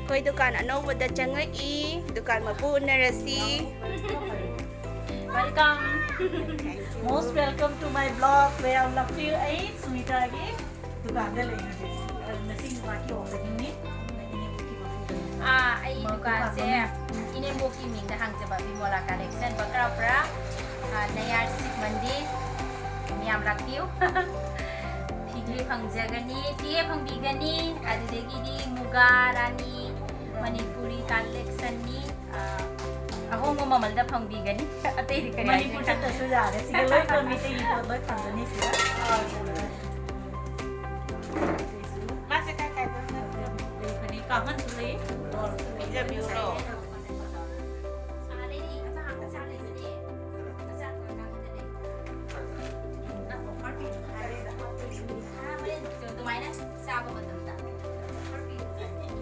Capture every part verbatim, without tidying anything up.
ꯑꯩꯈꯣꯏ ꯗꯨꯀꯥꯟ ꯑꯅꯧꯕꯗ ꯆꯪꯉꯛꯏ꯫ ꯗꯨꯀꯥꯟ ꯃꯄꯨ ꯎꯅꯔꯁꯤ꯫ Welcome. Most welcome to my blog. ꯃꯌꯥꯝ ꯂꯥꯛꯄꯤꯌꯨ꯫ ꯑꯩ ꯁꯨꯃꯤꯇꯥꯒꯤ ꯗꯨꯀꯥꯟꯗ ꯂꯩ ꯍꯧꯖꯤꯛ꯫ ꯉꯁꯤ ꯃꯥꯒꯤ openingꯅꯤ꯫ ꯑꯥ, ꯑꯩ ꯗꯨꯀꯥꯟꯁꯦ ꯏꯅꯦꯝꯕꯣꯛꯀꯤ ꯃꯤꯡꯗ ꯍꯥꯡꯖꯕ ꯕꯤꯃꯣꯂꯥ collection, ꯕꯀ꯭ꯔꯥꯄꯨꯔꯥ, ꯑꯥ, ꯅꯌꯥꯔ ꯁꯤꯠ ꯃꯟꯗꯤ꯫ ꯃꯌꯥꯝ ꯂꯥꯛꯄꯤꯌꯨ꯫ ꯐꯤꯒꯦ ꯐꯪꯖꯒꯅꯤ, ꯐꯤꯒꯦ ꯐꯪꯕꯤꯒꯅꯤ꯫ ꯑꯗꯨꯗꯒꯤꯗꯤ ꯃꯨꯒꯥ, ꯔꯥꯅꯤ, ꯃꯅꯤꯄꯨꯔꯤ collectionꯅꯤ꯫ ꯑꯥ, ꯑꯍꯣꯡꯕ ꯃꯃꯜꯗ ꯐꯪꯕꯤꯒꯅꯤ꯫ ꯑꯇꯩꯗꯤ ꯀꯔꯤ ꯃꯅꯤꯄꯨꯔ ꯍꯥꯏꯖꯔꯤ? ꯆꯠꯇ꯭ꯔꯁꯨ ꯌꯥꯔꯦ꯫ ꯁꯤꯗ ꯂꯣꯏ ꯐꯪꯉꯤ, ꯃꯩꯇꯩꯒꯤ ꯄꯣꯠ ꯂꯣꯏ ꯐꯪꯒꯅꯤ ꯁꯤꯗ꯫ ꯃꯥꯁꯦ ꯀꯥꯏ ꯀꯥꯏꯗ ꯂꯩꯕꯅꯤ? ꯀꯥꯡꯈꯟꯁꯨ ꯂꯩ꯫ ꯄꯤꯖꯕꯤꯌꯨꯔꯣ? ꯑꯗꯨꯃꯥꯏꯅ ꯆꯥꯕ ꯃꯇꯝꯗ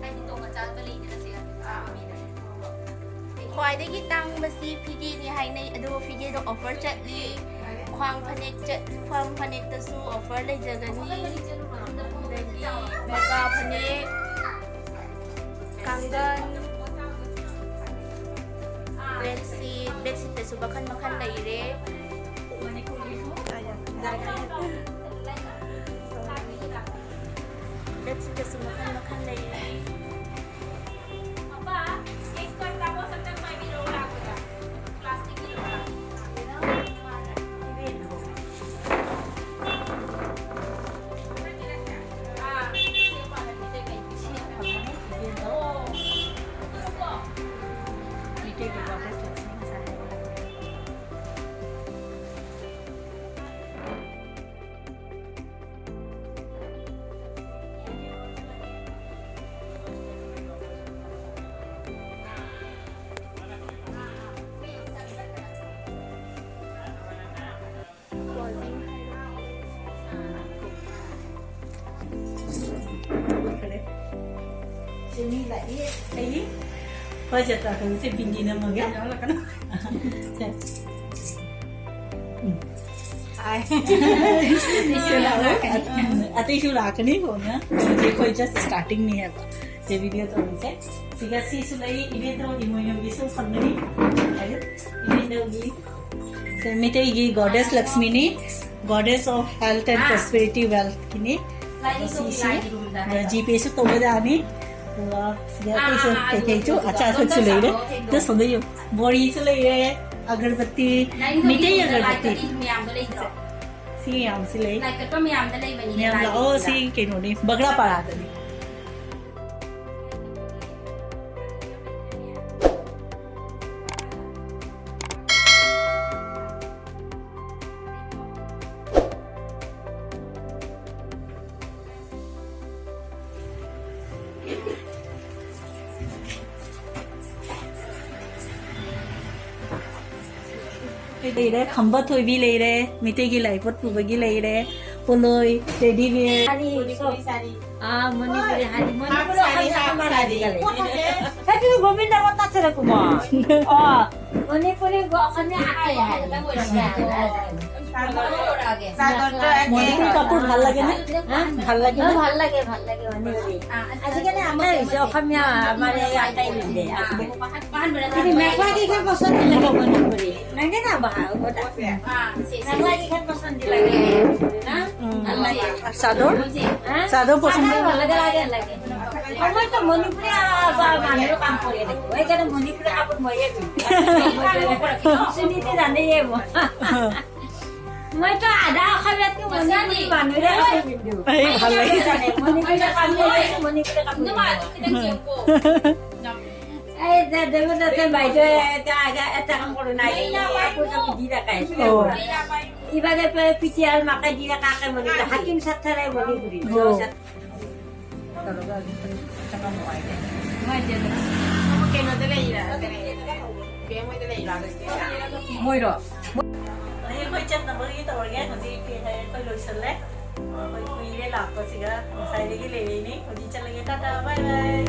ꯍꯥꯏꯗꯤ ꯇꯣꯉꯥꯟ ꯆꯥꯕ ꯂꯩꯗꯅ ꯁꯤ ꯆꯥꯕ ꯃꯤꯗ꯫ ꯈ꯭ꯋꯥꯏꯗꯒꯤ ꯇꯥꯡꯕꯁꯤ ꯐꯤꯒꯦꯅꯤ ꯍꯥꯏꯅꯩ, ꯑꯗꯨꯕꯨ ꯐꯤꯒꯦꯗꯣ offer ꯆꯠꯂꯤ꯫ ꯈ꯭ꯋꯥꯡ ꯐꯅꯦꯛ ꯆꯠ-, ꯈ꯭ꯋꯥꯡ ꯐꯅꯦꯛꯇꯁꯨ offer ꯂꯩꯖꯒꯅꯤ꯫ ꯑꯗꯒꯤ ꯃꯨꯀꯥ ꯐꯅꯦꯛ, ꯀꯥꯡꯒꯟ, bedsheet, bedsheetꯇꯁꯨ ꯃꯈꯜ ꯃꯈꯜ ꯂꯩꯔꯦ꯫ Bedsheetꯇꯁꯨ ꯃꯈꯜ ꯃꯈꯜ ꯂꯩꯔꯦ꯫ ꯁꯦ ꯃꯤ ꯂꯥꯛꯏ꯫ ꯑꯩ ꯍꯣꯏ ꯆꯠꯄ ꯀꯩꯅꯣꯁꯦ ꯕꯤꯟꯗꯤ ꯅꯝꯃꯒꯦ꯫ ꯁꯦ꯫ ꯎꯝ꯫ ꯑꯇꯩꯁꯨ ꯂꯥꯛꯀꯅꯤ ꯀꯣꯟꯅ꯫ ꯑꯩꯈꯣꯏ just startingꯅꯤ ꯍꯥꯏꯕ꯫ ꯁꯦ, ꯚꯤꯗꯤꯑꯣ ꯇꯧꯔꯤꯁꯦ꯫ ꯁꯤꯒ ꯁꯤꯁꯨ ꯂꯩ, ꯏꯕꯦꯟꯗꯧ ꯏꯃꯣꯏꯅꯨꯒꯤꯁꯨ ꯐꯪꯒꯅꯤ꯫ ꯏꯕꯦꯟꯗꯧꯒꯤ, ꯁꯦ, ꯃꯩꯇꯩꯒꯤ goddess ꯂꯛꯁꯃꯤꯅꯤ, goddess of health and prosperity wealth ꯀꯤꯅꯤ꯫ ꯑꯗꯣ ꯁꯤꯁꯤ, ꯑꯗꯣ ꯖꯤꯄꯦꯁꯨ ꯇꯧꯕ ꯌꯥꯅꯤ꯫ ꯑꯗꯨꯒ ꯁꯤꯗ ꯑꯇꯩꯁꯨ ꯀꯩꯀꯩꯁꯨ ꯑꯆꯥ ꯑꯊꯛꯁꯨ ꯂꯩꯔꯦ꯫ ꯑꯗꯣ ꯁꯣꯝꯗ ꯌꯦꯡꯉꯨ, ꯕꯣꯔꯤꯁꯨ ꯂꯩꯔꯦ, ꯑꯒꯔꯕꯠꯇꯤ, ꯃꯩꯇꯩ ꯑꯒꯔꯕꯠꯇꯤ꯫ ꯁꯤ ꯌꯥꯝꯁꯤ ꯂꯩ꯫ ꯂꯥꯏ ꯀꯠꯄ ꯃꯌꯥꯝꯗ ꯂꯩꯕꯅꯤꯅꯦ, ꯃꯌꯥꯝ ꯂꯥꯏ ꯂꯥꯛꯑꯣ꯫ ꯀꯠꯄꯗ꯫ ꯁꯤ ꯀꯩꯅꯣꯅꯤ, ꯕꯒ꯭ꯔꯥ ꯄꯥꯔꯥꯗꯅꯤ꯫ ꯂꯩꯔꯦ, ꯈꯝꯕ ꯊꯣꯏꯕꯤ ꯂꯩꯔꯦ, ꯃꯩꯇꯩꯒꯤ ꯂꯥꯏꯄꯣꯠ ꯄꯨꯕꯒꯤ ꯂꯩꯔꯦ, ꯄꯣꯂꯣꯏ, ꯇꯦꯗꯤ ꯕꯤꯌꯔ꯫ ꯁꯥꯔꯤ, ꯃꯅꯤꯄꯨꯔꯤ ꯁꯥꯔꯤ꯫ ꯑꯥ, ꯃꯅꯤꯄꯨꯔꯤ ꯍꯥꯏꯗꯤ ꯃꯅꯤꯄꯨꯔꯤ ꯍꯥꯞ ꯁꯥꯔꯤ, ꯍꯥꯞ ꯁꯥꯔꯤ꯫ ꯀꯩꯁꯨ ꯒꯣꯕꯤꯟꯗ ꯋꯥ ꯇꯥꯆꯔꯛꯀꯨꯃꯣ꯫ ꯑꯣ, ꯃꯅꯤꯄꯨꯔꯤ ꯒꯣ-, ꯑꯩꯈꯣꯏꯅ ꯍꯥꯏ ꯍꯥꯏ꯫ ꯃণিপুৰী কাপোৰ ভাল লাগে নে? হা? ভাল লাগে নে? অ, ভাল লাগে, ভাল লাগে, মণিপুৰী। আজিকালি আমাৰ এই যে অসমীয়া, আমাৰ এই আটাই মিলে। কিন্তু মেখেলা কেইখন পচন্দ লাগে মণিপুৰী। লাগে না বা, মেখেলা কেইখন পচন্দ লাগে। না? উম। ভাল লাগে। চাদৰ? হা? চাদৰ পচন্দ চাদৰ লাগে? ভাল লাগে, লাগে, লাগে। মইতো মণিপুৰী, আ, বা, মানুহৰ কাম কৰি থাকো। সেইকাৰণে মণিপুৰী কাপোৰ ময়ে পিন্ধো। সুনীতি জানেয়ে মই। মইতো আধা অসমীয়াতকে মণিপুৰী মানুহে কাপোৰ পিন্ধো। এই, ভাল লাগিছে। মণিপুৰী কাপোৰ, মণিপুৰী কাপোৰ পিন্ধো। এই যে দেৱদত্ত বাইদেৱে এতিয়া আগে এটা কাম কৰে নাই, কাপোৰ চাপোৰ দি থাকে। অ। ইবাগে পে-, পিটিয়াৰ মাকে দি থাকে, আকে মণিপুৰী। হাকিম চাত্থাৰে মণিপুৰী। অ। ꯃꯣꯏꯔꯣ? ꯑꯩꯈꯣꯏ ꯆꯠꯅꯕꯒꯤ ꯇꯧꯔꯒꯦ꯫ ꯍꯧꯖꯤꯛ ꯐꯤ ꯍꯥꯏꯔꯦ, ꯑꯩꯈꯣꯏ ꯂꯣꯏꯁꯜꯂꯦ꯫ ꯑꯩꯈꯣꯏ ꯀꯨꯏꯔꯦ ꯂꯥꯛꯄꯁꯤꯒ, ꯉꯁꯥꯏꯗꯒꯤ ꯂꯩꯔꯛꯏꯅꯤ꯫ ꯍꯧꯖꯤꯛ ꯆꯠꯂꯒꯦ, ꯇꯥꯇꯥ, ꯕꯥꯏ ꯕꯥꯏ꯫